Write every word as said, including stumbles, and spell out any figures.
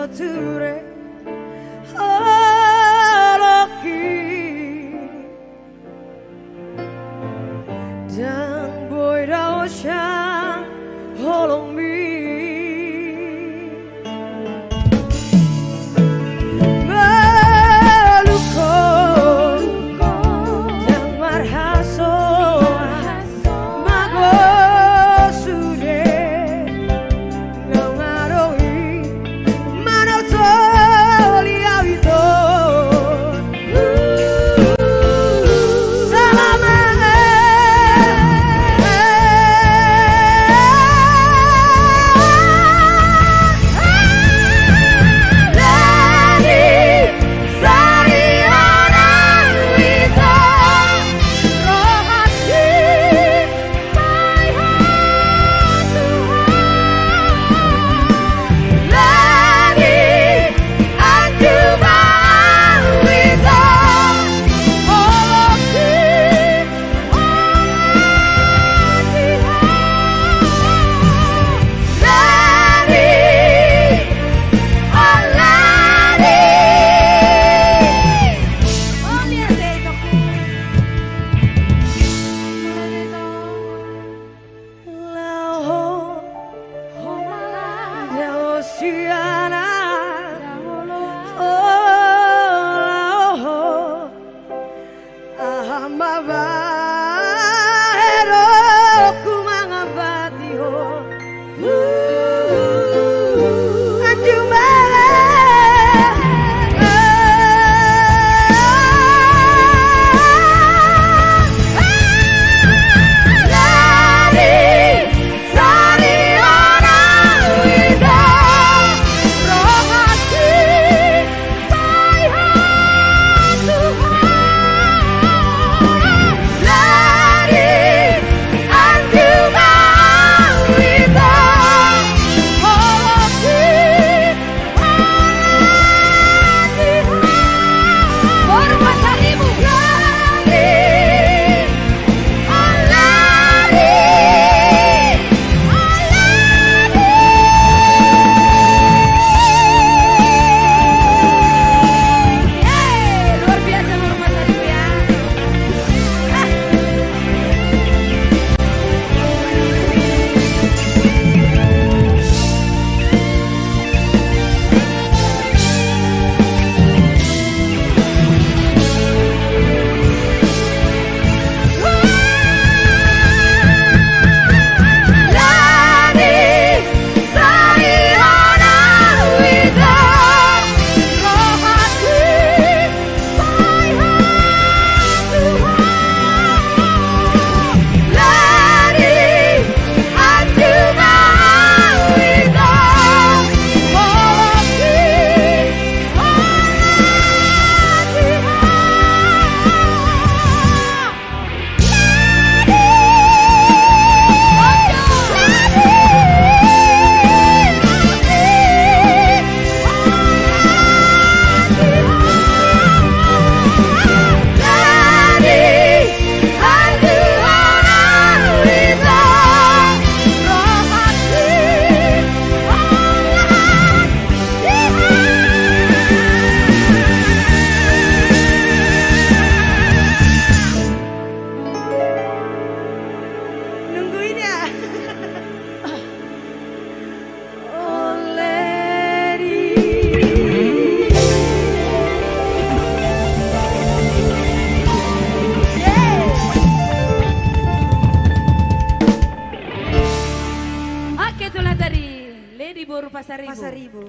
Ture holongki, ndang boi dao sian holongmi. Malum ho ndang marhasoan, mago sude naung adong i, manojoli au ito. Salama. Lagi sari orang ito, rohasi. Laho ho, ho mala, dao sian au, dao oloan. O laho ho, aha ma bahenonku mangambati ho. Anjung bala. Lagi sari orang ito, rohasi. Luar biasa, Guru Pasaribu, ya. Nungguin ya. Already. Oke, tulang tari, Lady Boru Pasaribu. Pasaribu.